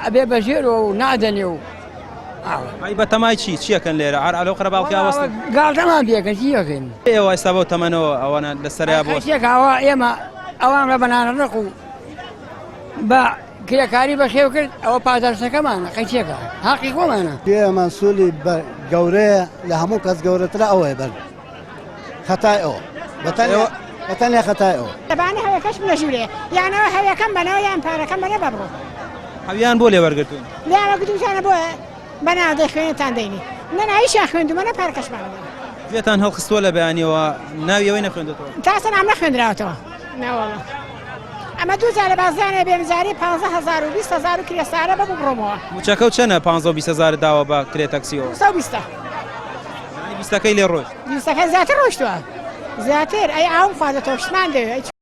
ئەبێ بە ژێرەوە و نادەنێ و ئاوە. ئەی بە تەمای چی چیەکەن لێرە هەر ئەلەو قەرەباڵخیا وەستن؟ گاڵتەمان پێکەن چی ئەکەین؟ ئێوە ئێستا بەو تەمەنەوە ئەوانە لە سەریا بۆ چیەکە ئەوە ئێمە ئەوان بە بەنانە ڕق و بە کرێکاری بەخێو کرد ئەوە پاداشتەکەمانە قەیچێکە هەقی خۆمانە. پێ مەنسولی بە گەورەیە لە هەموو کەس گەورەترە ئەوەیە بەر خەتای ئەوە بەتەنیا بەتەنیا خەتای ئەوە. دەبانە هەوێکەش بنە ژوورێ یانەوە هەوێکەم بەنەوە یان پارەکەم بەنە بەبڕۆ. حەویان بۆ لێ وەرگرتوون؟ لێیان وەرگرتووتانە بۆ بەنا دەیخوێنێتان دەینی نەنا هیچیان خوێندومە نە پارەکەشمان دەدەن. گوێتان هەڵخستووە لە بەیانیەوە ناوی ئەوەی نەخوێندۆتەوە؟ تا ئێستا نام نەخوێندراوەتەوە نەوەڵا ئەمە دوو جار لە بازیانێ بێم جاری پانزە هەزار و 20 هەزار و کرێ سارە بەبوو بڕۆمەوە. مووچەکەو چەنە پانزە و 20 هەزارت داوە بە کرێ تەکسیەوە؟ 220 یانی بیستەکەی لێ ڕۆشت. بیستەکەی زیاتر ڕۆشتووە زیاتر ئەی ئاوم خواردەتەوە شتمان دەوێ.